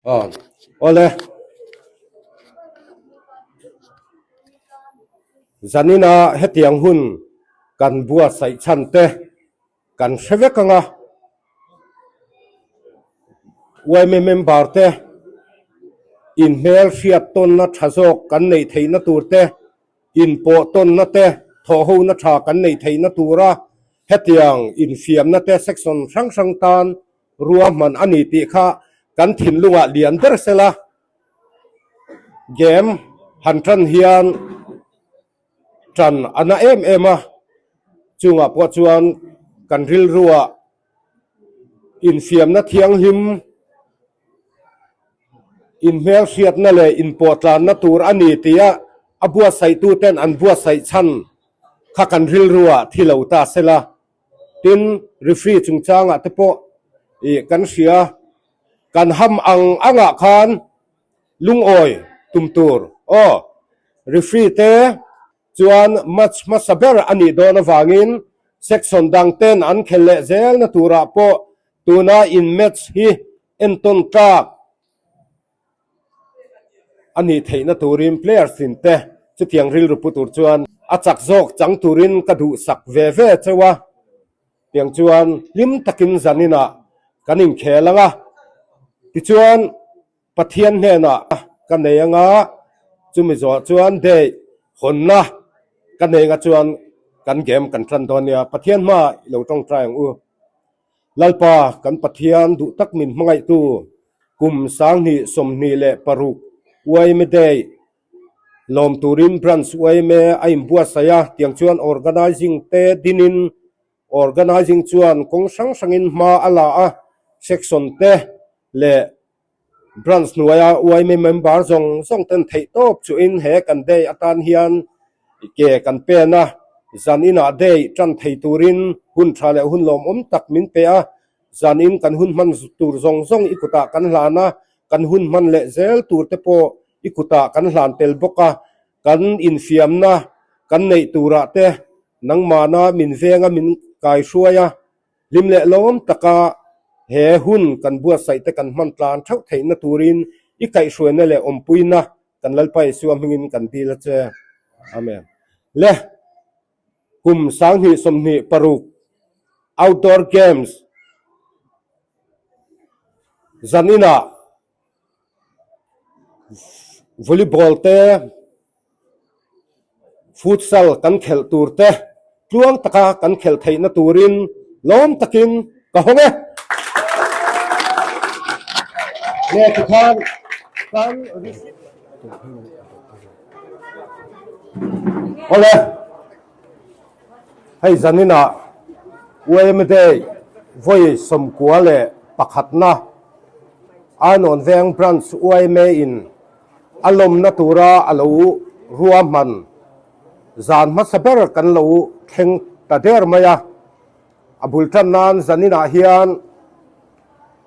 Aw awle. Zanina hetiang hun kan buatsaih chhan te kan hre vek ang a. Yma member te inhmel hriat tawnna tha zawk kan neih theihna tur te, inpawh tawnna te, thawhhona tha kan neih theihna tura hetiang infiamna te section hrang hrang tan ruahman a ni tih kha kan thinlungah lian ber sela game han tan hian tan a na em em a, chungah pawh chuan kan rilruah infiamna thianghlim inhmelhriatna leh inpawhtlanna tur a ni tia a buatsaihtu ten an buatsaih chhan kha kan rilruah thi lo ta sela. Tin, referee chungchangah te pawh ih kan hria, kan ham ang angah khan lungawi tum tur aw. Referee te chuan match hmasa ber a nih dawn avangin section dang ten an khel leh zelna turah pawh tuna in match hi entawn tlak A nih theihna turin players in te chutiang rilru pu tur chuan a chak zawk chang turin ka duhsak ve ve cheu a, tiang chuan hlim takin zaninah kan inkhel ang a, tichuan Pathian hnenah ka nei anga chumi zawh chuan day hawnna ka nei anga chuan kan game kan tan dawn nia, Pathian hma i lo tawngtai ang u. Lalpa kan Pathian duh tak min hmangaihtu kum 2026 yma Day lawm turin Branch yma a inbuatsaih a, tiang chuan Organising te dinin Organising chuan kawng hrang hrangin hma a la a, Section te leh Branch hnuaia yma member zawng zawng ten theih tawp chuhin he kan day atan hian ke kan pen a, zan inah day tan thei turin hun tha leh hun lawmawm tak min pe a, zan in kan hun hman tur zawng zawng i kutah kan hlan a, kan hun hman leh zel tur te pawh i kutah kan hlan tel bawk a, kan infiamna kan neih turah te nangmahna min venga min kaihruai a. Hlim leh lawm taka he hun kan buatsaih te kan hman tlan theuh theihna turin i kaihhruaina leh awmpuina kan Lalpa Isua hmingin kan dil a che. Amen. Le kum 2026 Outdoor Games zaninah Volleyball te, Futsal kan khelh tur te tluang taka kan khelh theihna turin lawm takin ka hawng e. Nge tikhan kan Awle, hei zaninah YMA Day vawi 11na Arnawn Veng Branch yma in a lawmna tura a lo ruahman zan hmasa ber kan lo thleng ta der mai a. A bul tan nan zaninah hian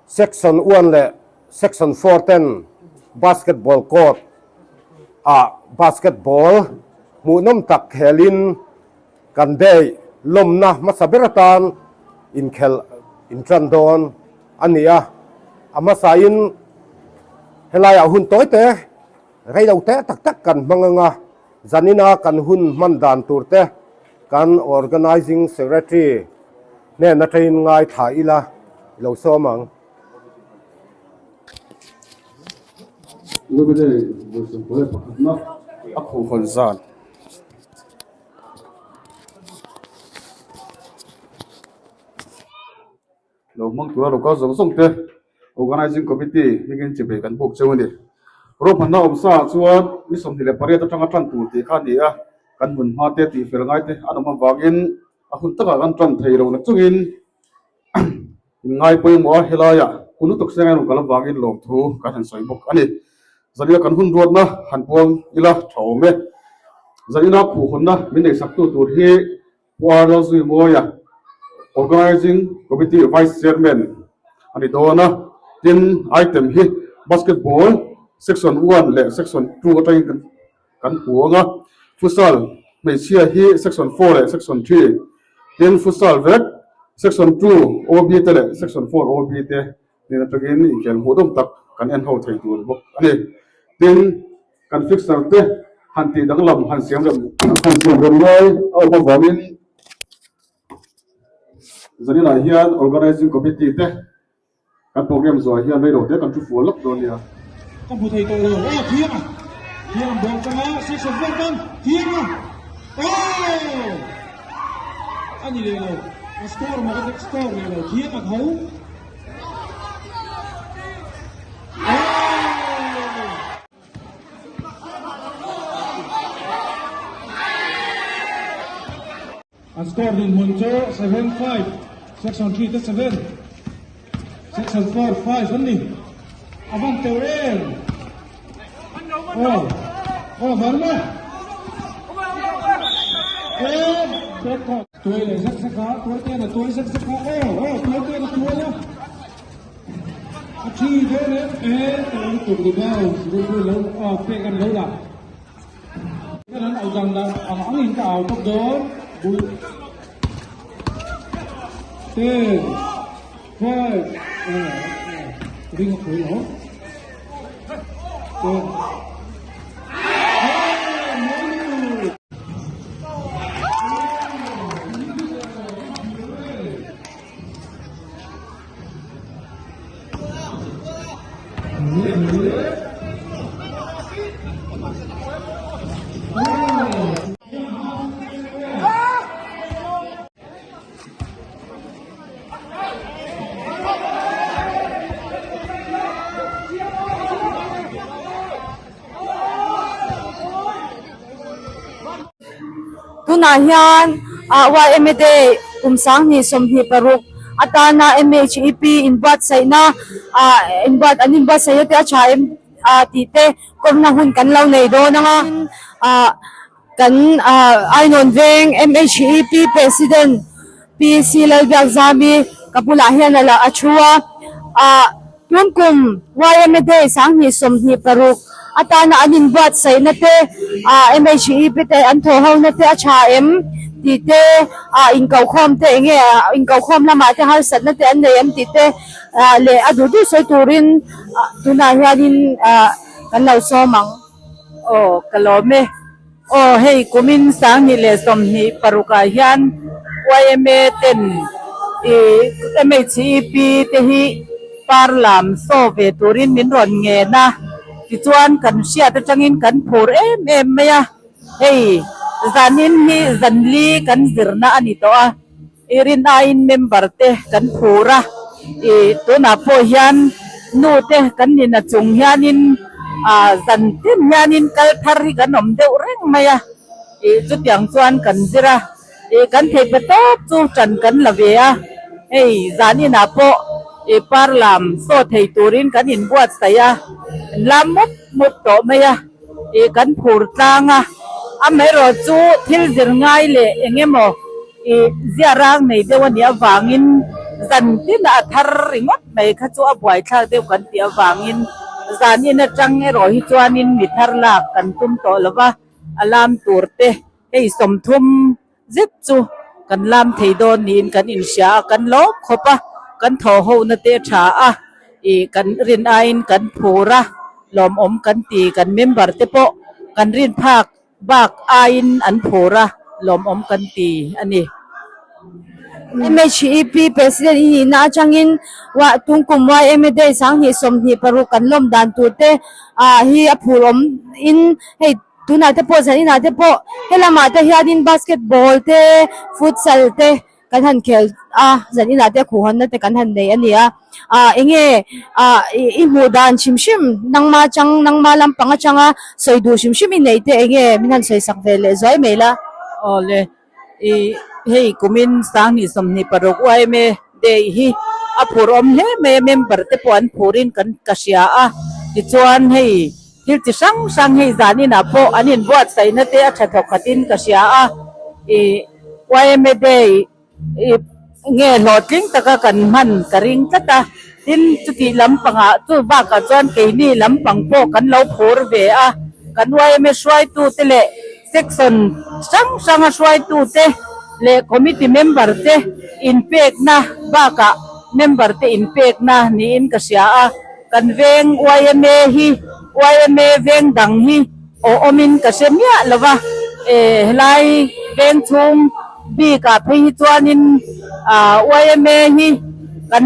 Section 1 leh Section 4 ten basketball court ah basketball hmuhnawm tak khelin kan day lawmna hmasa ber atan inkhelh intan dawn a ni a, a hmasain helaiah hun tawi te rei lo te tak tak kan hmang ang a, zanina kan hun hman dan tur te kan Organising Secretary hnen atangin ngaithla ila i lo sawm ang. A khuhhawn zan. Lo hmang tura lo kal zawng zawng te Organising Committee hmingin chibei kan buk cheu a ni. Ruahmanna awm sa ah chuan ni 28 atanga tan tur tih kha a ni a, kan hmun hma te tih fel ngai te an awm avangin a hun takah kan tan thei lo na chungin inngai pawimawh a, helaiah hun lutuk seng a rawn kal avangin lawmthu kan han sawi bawk a ni. Zanina kan hun ruatna han puang ila tha awm e. Zanina khuhhawnna min neihsaktu tur hi Pu Arnold Zuimawia, Organising Committee Vice Chairman a ni dawn a, tin item hi Basketball Section 1 leh Section 2 atangin kan puang a, Futsal hmeichhia hi Section 4 leh Section 3, tin Futsal vek Section 2 OB te leh Section 4 OB te nen atangin inkhel hmuh dawm tak kan. kan en ho thei tur bawk a ni. Tin, kan fixture te han tih danglam han siam rem han siam rem ngai a awm avangin zaninah hian Organizing Committee te Kan program zawh hian rei lo te kan thu fual lawk dawn nia. Ka hmu thei tawh lo. Aw thiang a. Thiang an bawk chang a. Section vel tan thiang a. Aw! A ni leh lo. A score maw ka score leh lo. Thiang a tho. Aw! An score dinhmun chu 7-5, section 3 te 7, section 4 5 an ni. A van teuh em? Aw, aw van maw? Aw, back court. Tuai leh zak zak a, tuai ten a tuai zak zak a, aw, aw, tuai ten a tuai a. A thi dawn em? E, teuh lutuk rebound, referee lo, aw, pek an lo la. Kan an au dan lah ang ang in ka au bawk dawn bul ten five ring a khawi lo ten. Tunah hian ah YMA Day kum 2026 atana MHEP inbuatsaihna ah inbuat an inbuatsaihna te a tha em ah tih te kawmna hun kan lo nei dawn ang a ah kan ah Ainawn veng MHEP President Pi C Lalbiakzami ka bulah hian a la a thu a ah tun kum YMA Day 2026 atana an inbuatsaihna te ah MHEP te an thawh ho na te a tha em tih te ah inkohkhawm te eng nge inkohkhawm lamah te harsatna te an nei em tih te ah leh a duh duh sawi turin ah tunah hianin ah kan lo sawm ang. Aw ka lawm e. Aw hei kumin 2026 ah hian YMA ten ih MHEP te hi par lam saw ve turin min rawn ngen a, tichuan kan hriat atangin kan phur em em mai a, hei zanin hi zanli kan zirna a ni tawh a, i rin aiin member te kan phur a, ih tunah pawh hian nu te kan nina chung hianin ah zan tin hianin kal thar hi kan awm deuh reng mai a, ih chutiang chuan kan zir a. Ih kan theih pe tawp chu ṭan kan la ve a, hei zan inah pawh ih par lam saw thei turin kan inbuatsaih a, lam mup mup tawh mai a, ih kan phur tlang a, amaherawh chu thil zir ngai leh eng emaw ih ziah rang nei deuh a nih avangin zan tin a thar ringawt mai kha chu a buaithlak deuh kan tih avangin zan in atang erawh hi chuanin mi thar lak kan tum tawh lo va, a lam tur te. Hei 30 zet chu kan lam thei dawn niin kan inhria a, kan lawm khawp a, kan thaw hona te a tha a, ih kan rin aiin kan phur a, lawmawm kan ti, kan member te pawh kan rin phak bak aiin an phur a, lawmawm kan ti a ni. MHEP President i nihna atangin tungkum YMA Day 2026 kan lawm dan tur te hi a phur awm in hei Tunah te pawh zaninah te pawh helamah te hianin basketball te futsal te kan han khel a zaninah te khuhhawnna te kan han nei a ni a ah enge ah i hmuh dan hrim hrim nangma atang nangma lampang atanga sawi duh hrim hrim i neih te enge min han sawi sak ve leh zuai mai la. Awle i hei kumin 2026 YMA Day hi a phur awm hle mai a member te pawh an phurin kan ka hria a tichuan hei Thil chi hrang hrang hei zan inah pawh an inbuatsaihna te a tha thawk khatin ka hria a, ih YMA Day ih nge hlawhtling taka kan hman ka ring tlat a, tin chutih lampangah chu bakah chuan keini lampang pawh kan lo phur ve a, kan YMA hruaitute leh section hrang hranga hruaitute leh committee member te inpekna bakah member te inpekna niin ka hria a. Kan veng yma hi yma veng dang hi aw awmin ka hre miah lo va, helai veng chhung bikah phei hi chuanin yma hi kan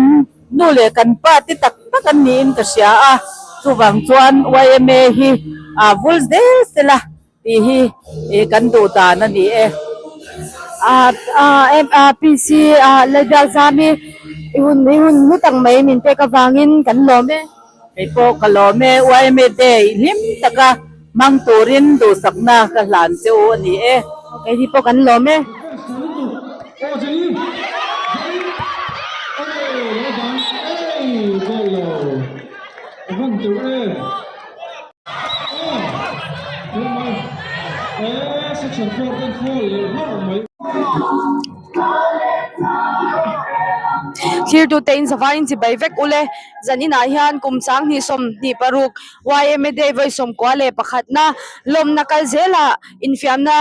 nu leh kan pa te tak tak an niin ka hria a, chuvang chuan yma hi vul zel sela Tih hi kan duh dan a ni e. PC Lalbiak Zam hi i hun i hun hlu tak mai min pek avangin kan lawm e. Kei pawh ka lawm e, yma Day hlim taka hmang turin duhsakna ka hlan che u a ni e. Kei hi pawh kan lawm e. Thirtute in zavaiin chibai vek ule zan inah hian kum 20 26 yma day vawi 11 na lawmna kal zelah infiamna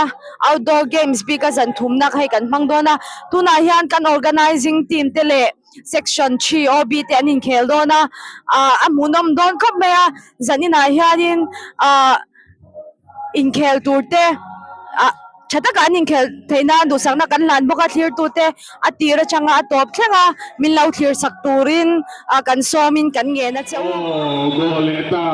outdoor games bika zan thumna hei kan hmang dawn a tunah hian kan organizing team te leh. Section 3 OB te an inkhel dawn a, ah a hmuhnawm dawn khawp mai a, zaninah hianin ah inkhel tur te ah tha taka an inkhel theih nan duhsakna kan hlan bawk a thlirtute a tir atanga a tawp thleng a min lo thlir sak turin ah kan sawmin kan ngen a che u. Aw goal leh ta.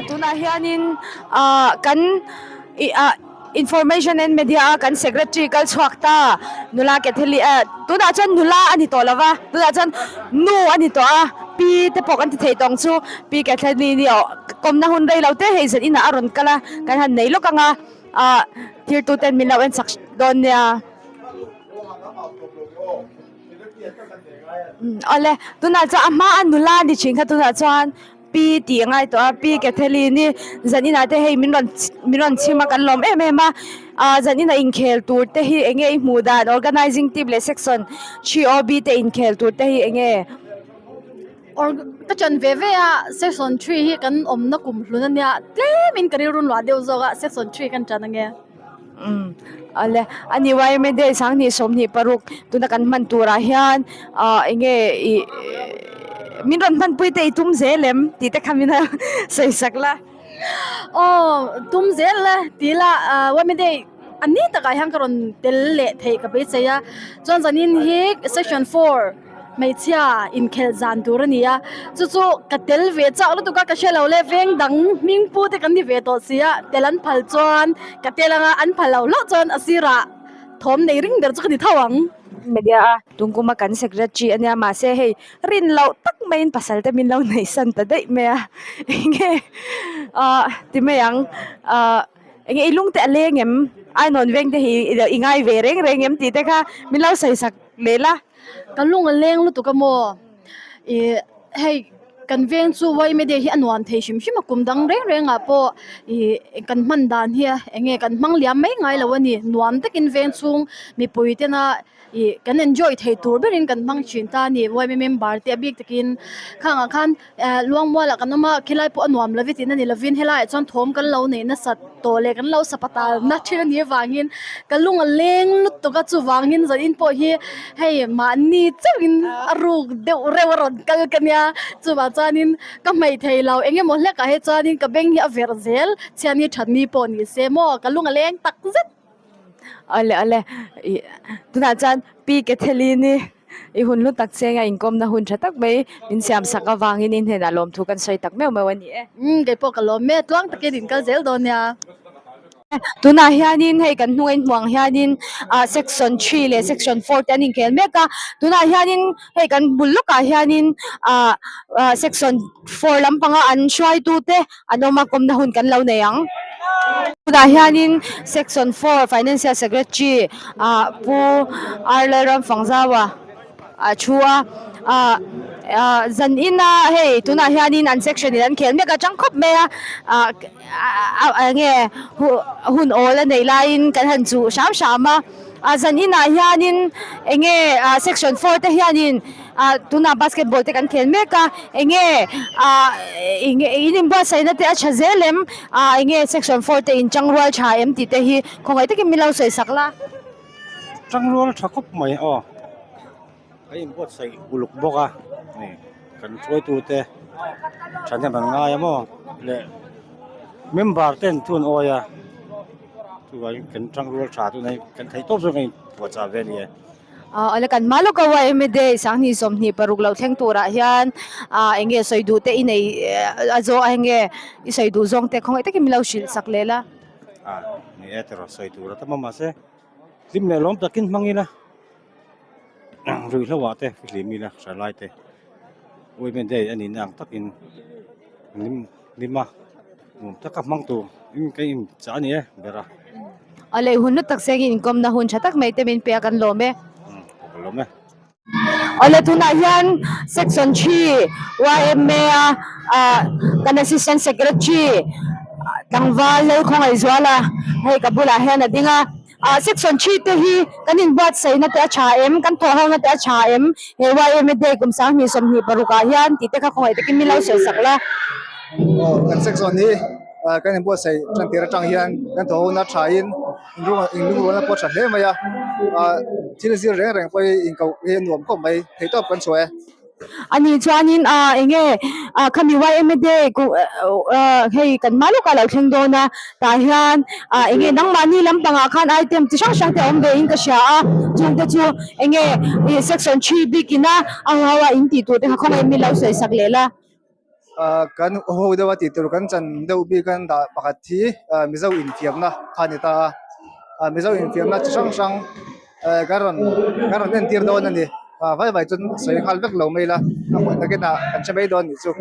Tunah hianin ah kan ih ah information and media a kan secretary kal chhuak ta nula Catholic ah tunah chuan nula a ni tawh lo va tunah chuan nu a ni tawh a pi te pawh kan ti thei tawng chu pi Catholic ni aw kawmna hun rei lo te hei zan inah a rawn kal a kan han nei lawk ang a. Ah thirtu ten min lo en chak dawn nia. Awle tunah chuan a hma a nula ni thin kha tunah chuan pi tih a ngai tawh a pi Catherine i zan inah te hei min rawn min rawn chhim a kan lawm em em a ah zan inah inkhel tur te hi eng nge i hmuh dan organizing team leh section 3OB te inkhel tur te hi eng nge. Ka ṭan ve ve a, section 3 hi kan awmna kum hlun a nia, tlemin ka rilru nuah deuh zawk a, section 3 kan ṭan ange. Umm ale, a ni yma day 2026 tuna kan hman turah hian ah enge ih min rawn hmanpui te i tum zel em tih te kha min sawi sak la. Aw tum zel la ti la yma day a ni takah hian ka rawn tel leh theih ka beisei a, chuan zanin hi section 4. Hmeichhia inkhelh zan tur a ni a, chu chu ka tel ve chak lutuk a, ka hre lo le veng dang hming pu te kan ni ve tawh si a, tel an phal chuan ka tel anga an phal loh hlauh chuan a sirah thawm nei ring ber chu ka ni tho ang. Media a tungkuma kan secretary a nia mahse hei rin loh tak maiin pasal te min lo neih san ta daih mai a enge ah ti mai ang ah enge i lung te a leng em ainawn veng te hi i ngai ve reng reng em tih te kha min lo sawi sak leh la. Ka lung a leng lutuk a maw? Ih hei kan veng chu yma day hi a nuam thei hrim hrim a kum dang reng reng ah pawh ih kan hman dan hi eng nge kan hmang liam mai ngai lo a ni nuam takin veng chhung mipui tena ih kan enjoy thei tur berin kan hmang thin ta a ni yma member te a bik takin khang ah khan Eh Luangmualah kan awm a, khilai pawh a nuam lo i tihna ni lovin helaiah chuan thawm kan lo neih nasat tawh leh kan lo sapatal na thin a nih avangin ka lung a leng lutuk a, chuvangin zanin pawh hi hei mahni chauhin a ruk deuh reuh a rawn kal ka nia, chuvang chuanin ka hmaih thei lo eng emaw hlekah hi chuanin ka beng hi a verh zel, chhiatni thatni pawh ni se maw ka lung a leng tak zet. Awle awle ih tunah chuan Pi Cathelini i hun hlu tak chenga inkawmna hun tha tak mai min siam sak avangin in hnenah lawmthu kan sawi tak meuh meuh a ni e. Umm keipawh ka lawm e, tluang takin in kal zel dawn nia. Tunah hianin hei kan hnunga inhmuh ang hianin ah section three leh section four te an inkhel mek a, tunah hianin hei kan bul lawkah hianin ah ah section four lampanga an hruaitute an awm a kawmna hun kan lo nei ang. Tunah hianin section four financial secretary ah Pu R Lalramfangzaua a thu a ah ah zan ina hei tunah hianin an section in an khel mek a tang khawp mai a ah. Enge hun awl a neih laiin kan han chuh hram hram a, a zan inah hianin enge section four te hianin ah tunah basketball te kan khel mek a, enge ah in inbuatsaihna te a tha zel em ah enge section four te inchangrual tha em tih te hi khawngaih takin min lo sawi sak la. Changrual tha khawp mai aw. Kan inbuatsaih uluk bawk a ni kan hruaitute thahnem an ngai a maw leh member ten thu an awi a chuvangin kan tangrual tha tuna hi kan theih tawp zawk a inpuahchah ve a ni e. Aw awle kan hma lawk a yma day sanghnih 25 lo thleng turah hian ah eng nge sawi duh te i nei a zawh a eng nge i sawi duh zawng te khawngaih takin min lo hrilh sak leh la. A ni e tiraw sawi tur a tam a mahse hlim leh lawm takin hmang ila. Ruihhlo ah te hlim ila hra lai te women day a nihna ang takin hlim hlim a nuam taka hmang tur in ka in chah a ni e ber a. A lei hun hlu tak sengin inkawmna hun tha tak mai te min pe a kan lawm e. Ka lawm e. Awle tunah hian section 3 YMA a ah kan assistant secretary tlangval Lalkhawngaihzuala hei ka bulah hian a ding a. Ah section thi te hi kan inbuatsaihna te a tha em, kan thawh hona te a tha em, he YMA day kum 20 26 ah hian tih te kha khawngaih takin min lo sawi sak la. Aw kan section hi kan inbuatsaih tan tir atang hian kan thawh hona a tha in inlungrualna pawh a tha hle mai a, ah thil zir reng reng pawh hi inkoh hi a nuam khawp mai, theihtawp kan chhuah e. Ani chuanin ah eng nge ah khami YMA day ku ah hei kan hma lawkah lo thleng dawn a tah hian ah eng nge nangmahni lampangah khan item chi hrang hrang te a awm ve in ka hria a chung te chu eng nge ih section three bik ina a ho a in tih tur te kha khawngaih min lo sawi sak leh la. Ah kan ho deuh a tih tur kan chan deuh bik an dah pakhat hi ah Mizo infiamna kha a ni ta a ah Mizo infiamna chi hrang hrang eh kan rawn kan rawn entir dawn a ni ah vai vai chuan sawi nghal vek lo mai ila a hmun takin ah kan hre mai dawn anih chu.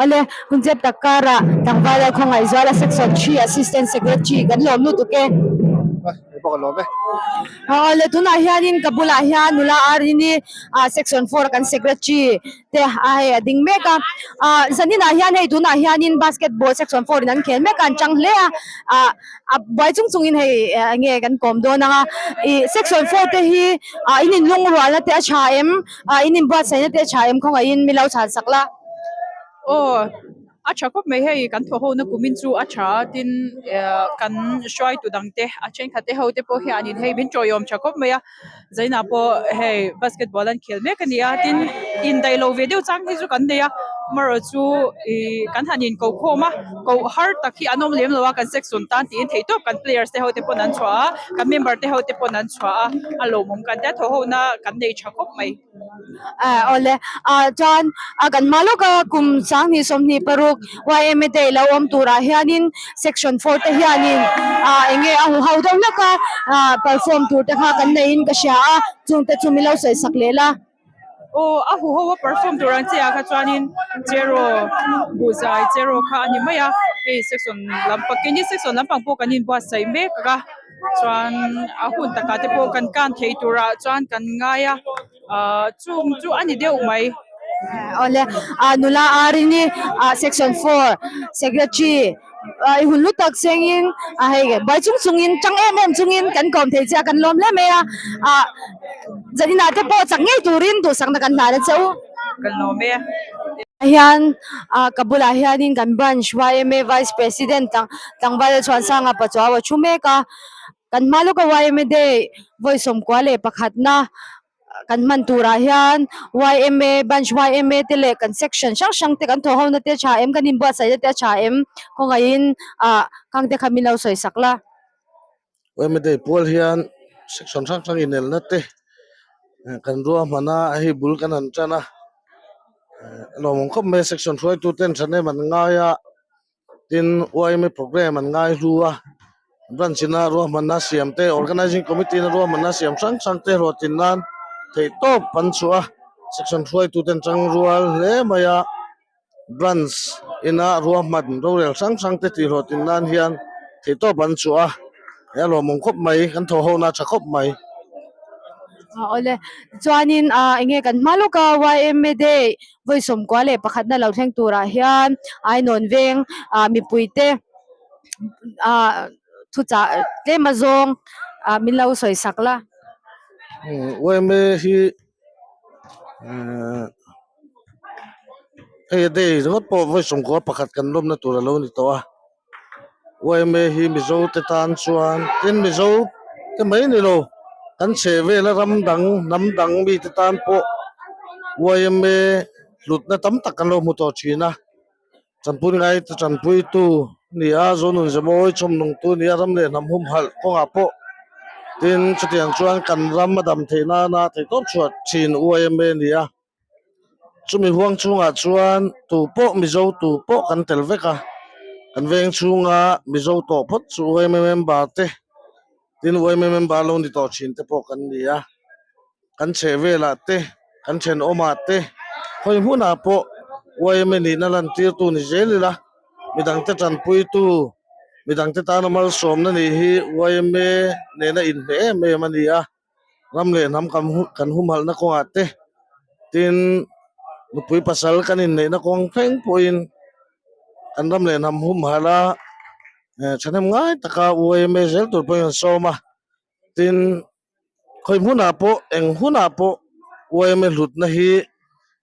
Awle hun chep tak karah tlangval a khawngaih zual a section 3 assistant secretary kan lawm lutuk e. Kei pawh ka lawm e. Awle tunah hianin ka bulah hian nula Arini ah section 4 a kan secretary te a hei a ding mek a ah zaninah hian hei tunah hianin basketball section 4 in an khel mek a an chang hle a ah A buai chung chungin hei eng nge kan kawm dawn ang a, ih section 4 te hi ah in inlungrualna te a tha em, ah in inbuatsaihna te a tha em khawngaihin mi lo chhan sak la. Aw a tha khawp mai hei kan thawh hona kumin chu a tha a tin kan hruaitu dang te a thenkhat te ho te pawh hianin hei min tawiawm tha khawp mai a. Zainah pawh hei basketball an khel mek a ni a tin indaih lo ve deuh chang hi chu kan nei a amaherawh chu ih kan han inkoh khawm a koh har tak hi an awm lem lo a kan section tan tiin theih tawp kan players te ho te pawn an chhuah a kan member te ho te pawn an chhuah a a lawmawm kan tia thawh ho na kan nei tha khawp mai. Ah awle ah chuan a kan hma lawk a kum 2026 YMA day lo awm turah hianin section 4 te hianin ah eng nge a huho deuh hlek a ah perform tur te kha kan neiin ka hria a chung te chu min lo sawi sak leh la. Aw a huho a perform tur ang chiah ah kha chuanin cheraw buhzai cheraw kha a ni mai a hei section lampang keini section lampang pawh kan inbuatsaih mek a chuan a hun takah te pawh kan kan thei turah chuan kan ngai a ah chung chu a ni deuh mai. Awle ah nula Arini ah section 4 secretary ah i hun lu tak sengin a hei buai chung chungin tang em em chungin kan kawm thei che a kan lawm hle mai a ah zaninah te pawh chak ngei turin duhsakna kan hlan a che u. Kan lawm e. Hian ah ka bulah hianin kan branch YMA vice president tlang tlangval Chhuansanga Pachuau a thu mek a kan hma lawka YMA day vawi 11 na kan hman turah hian YMA branch YMA te leh kan section hrang hrang te kan thawh ho na te a tha em kan inbuatsaih na te a tha em khawngaihin ah khang te kha min lo sawi sak la. Yma day pual hian section hrang hrang inelna te kan ruahman a hei bul kan han tan a a lawmawm khawp mai a section hruaitu ten thahnem an ngai a tin yma programme an ngai hlu a branch ina ruahmanna siam te organising committee ina ruahmanna siam hrang hrang te hlawhtlin nan theih tawp an chhuah a section hruaitu ten tangrual hle mai a. Branch ina ruahman rorel hrang hrang te tih hlawhtlin nan hian theihtawp an chhuah a, he a lawmawm khawp mai, kan thaw ho na a tha khawp mai. Awle, chuanin ah enge kan hma lawk a YMA Day vawi sawmkua leh pakhatna lo thleng turah hian Ainawn veng ah mipuite ah thuchah tlem azawng ah min lo sawi sak la. YMA hi ahh. Hei a day ringawt pawh vawi sawmkua pakhat kan lawmna tur a lo ni tawh a yma hi mizo te tan chuan tin mizo te mai ni lo kan chheh vela ram dang hnam dang mi te tan pawh yma hlutna tam tak kan lo hmu tawh thin a tanpui ngai te tanpuitu a ni a zawnun zemawi chhawmnungtu a ni a ram leh hnam humhalh kawngah pawh tin chutiang chuan kan ram a dam theih nana theihtawp chhuah thin yma a ni a. Chumi huang chhungah chuan tu pawh Mizo tu pawh kan tel vek a, kan veng chhunga Mizo tawh phawt chu yma member te tin yma member lo ni tawh thin te pawh kan ni a, kan chheh velah te kan thenawmah te khawi hmunah pawh yma nihna lantirtu ni zel ila midangte tanpuitu midangte tana malsawmna nih hi yma nena inhmeh em em a ni a. Ram leh hnam kan kan humhalhna kawngah te tin nupui pasal kan inneihna kawng thleng pawhin kan ram leh hnam humhalh a eh thahnem ngai taka yma zel tur pawhin an sawm a tin khawi hmunah pawh eng hunah pawh yma hlutna hi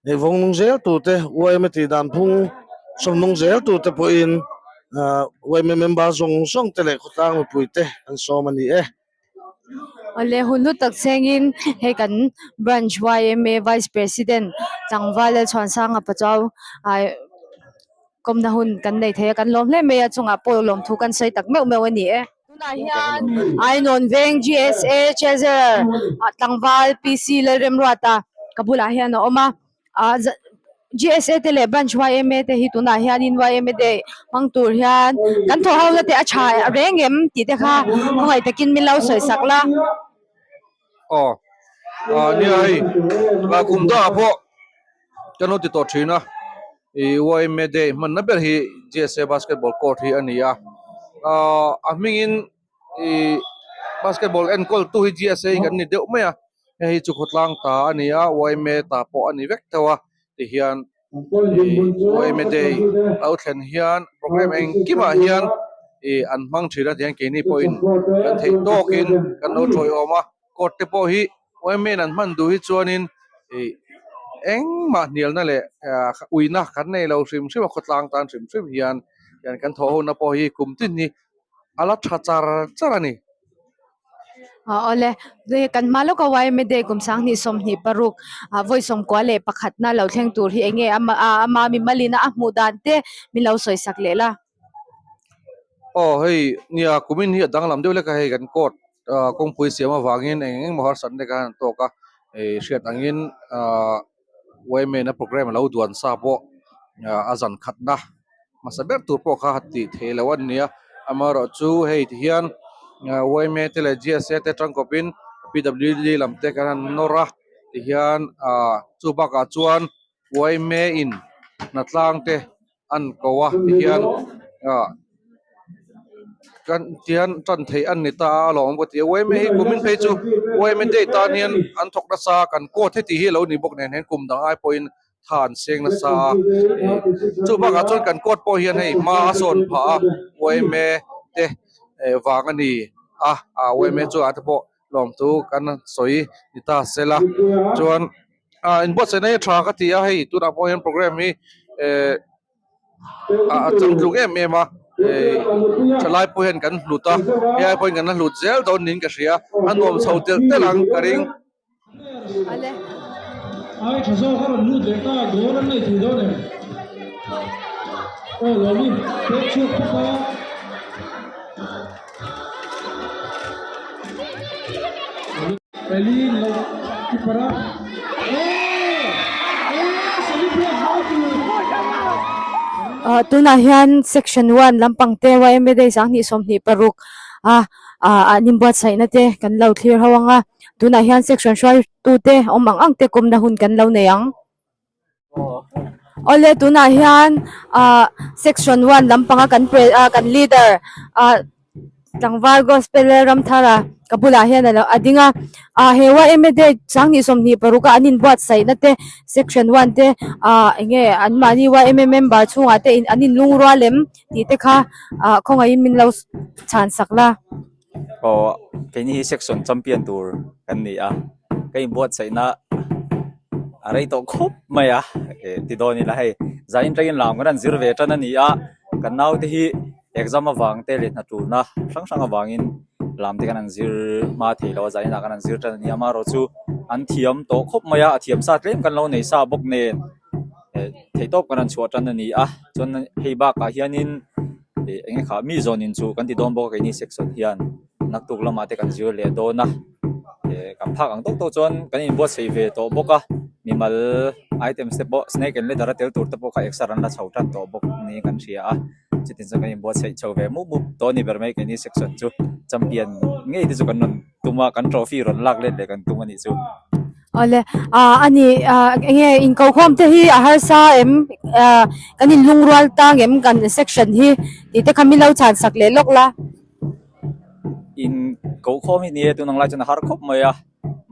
hei vawng nung zel tur te yma tih dan phung sawm nung zel tur te pawhin ah yma member zawng zawng te leh khawtlang mipui te an sawm a ni e. Awle hun hlu tak chengin hei kan branch yma vice president tlangval Lalchhuansanga Pachuau ah kawmna hun kan nei thei a kan lawm hle mai a chungah pawh lawmthu kan sawi tak meuh meuh a ni e. Tunah hian Ainawn veng GSA Treasurer ah tlangval PC Lalremruata ka bulah hian a awm a. Ah GSA te leh branch yma te hi tunah hianin yma day hmang tur hian kan thawh ho na te a tha reng em tih te kha khawngaih takin min lo sawi sak la. Aw ah nia hei ah kum dangah pawh kan lo ti tawh thin a ih yma day hmanna ber hi GSA basketball court hi a ni a ah a hmingin ih basketball enkawl tu hi GSA kan ni deuh mai a hei hi chu khawtlang ta a ni a yma ta pawh a ni vek theuh a tihian ih yma day a lo thlen hian programme engkimah hian ih an hmang thin a tihian keini pawhin kan theih tawkin kan lo tawiawm a court te pawh hi yma in an hman duh hi chuanin ih engmah hnialna leh ah uina kan nei lo hrim hrim a khawtlang tan hrim hrim hian kan thawh ho na pawh hi kum tin hi. a la tha char char a ni. Awle, kan hma lawka yma day kum sanghnih 26 vawi sawmkua leh pakhatna lo thleng tur hi enge ama mimalina a hmuh dan te min lo sawi sak leh la. Aw hei nia kumin hi a danglam deuh lek a hei kan court kawngpui siam avangin eng eng emaw harsatna te khan an tawk a hei hriat angin ah. Yma na programme a lo duan sa pawh a zan khatna hmasa ber tur pawh kha tih theih loh a ni a amaherawh chu hei ti hian yma te leh GSA te tangkawpin PWD lam te kan han nawr a ti hian ah chu bakah chuan yma in hnatlang te an ko a ti hian ah kan tihian tan theih an ni ta a alawm ka ti a yma hi kumin phei chu yma day tan hian an thawk nasa a kan court heti hi a lo ni bawk nen hian kum dang ai pawhin tha an seng nasa a ih chu bakah chuan kan court pawh hian hei hma a sawn phah a yma te vang a ni a ah yma chu ah te pawh lawmthu kan sawi ni ta sela chuan ah inbuatsaihna hi a tha ka ti a hei tunah pawh hian programme hi eh a changtluk em em a eh thalai pawh hian kan hlut a hei ai pawhin kan la hlut zel dawn niin ka hria a nuam chho telh telh ang ka ring. Ai tha zawk a rawn lut leh ta goal an nei thei dawn em? Aw Lawmi pek chhuak phawt a. Eli lo keeper a. Oh! Oh! Celebrate hau tur. Ah tunah hian section 1 lampang te YMA Day 2026 a ah an inbuatsaihna te kan lo thlir ho ang a tunah hian section hruaitute awm ang ang te kawmna hun kan lo nei ang. Awle tunah hian ah section one lampanga kan pre ah kan leader ah tlangval gospel Ramthara ka bulah hian alo a ding a ah he yma day 2026 a an inbuatsaihna te section one te ah eng nge an mahni yma member chhungah te an inlungrual em tih te kha ah khawngaihin min lo chhan sak la. Aw keini hi section champion tur kan ni a ka inbuatsaihna a rei tawh khawp mai a eh ti dawn ila hei zain tangin lam kan rawn zir ve tan a ni a kan naute hi exam avang te leh hna tulna hrang hrang avangin lam te kan han zir hma thei lo a zainah kan han zir tan a ni a amaherawhchu an thiam tawh khawp mai a a thiam sa tlem kan lo nei sa bawk nen eh theihtawp kan rawn chhuah tan a ni a chuan hei bakah hianin. Ih eng nge kha mi zawn in chu kan ti dawn bawk a keini section hian naktuk lamah te kan zir leh dawn a eh kan phak ang tawk tawk chuan kan inbuatsaih ve tawh bawk a mimal items te pawh snake and ladder a tel tur te pawh kha exer an la chho tan tawh bawk niin kan hria a chutin chuan kan inbuatsaih chho ve mup mup tawh a ni ber mai keini section chu champion ngei te chu kan rawn tum a kan trophy rawn lak let leh kan tum a nih chu. Awle ah a ni ah eng nge inkokhawm te hi a harsa em ah kan inlungrual tang em kan section hi tih te kha min lo chhan sak leh lawk la. Inkokhawm hi ni e tun ang lai chuan a har khawp mai a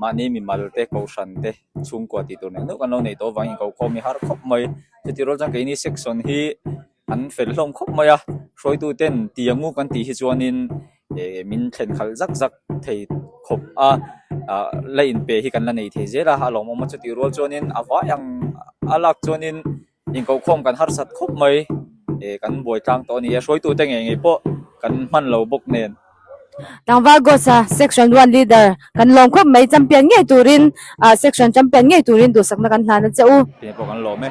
mahni mimal te kohhran te chhungkua tih tur neuh neuh kan lo neih tawh avangin inkokhawm hi a har khawp mai chutih rual chuan keini section hi an fel hlawm khawp mai a hruaitu ten tiangu kan tih hi chuanin eh min thlen khalh zak zak thei khawp a ah la inpe hi kan la nei thei zel a a lawmawm a chutih rual chuanin a vai ang a lak chuanin inkohkhawm kan harsat khawp mai eh kan buai tlang tawh a ni a hruaitu te ngei ngei pawh kan hman lo bawk nen. Tlangval Gosa section 1 leader kan lawm khawp mai champion ngei turin ah section champion ngei turin duhsakna kan hlan a che u. Tih pawh kan lawm e.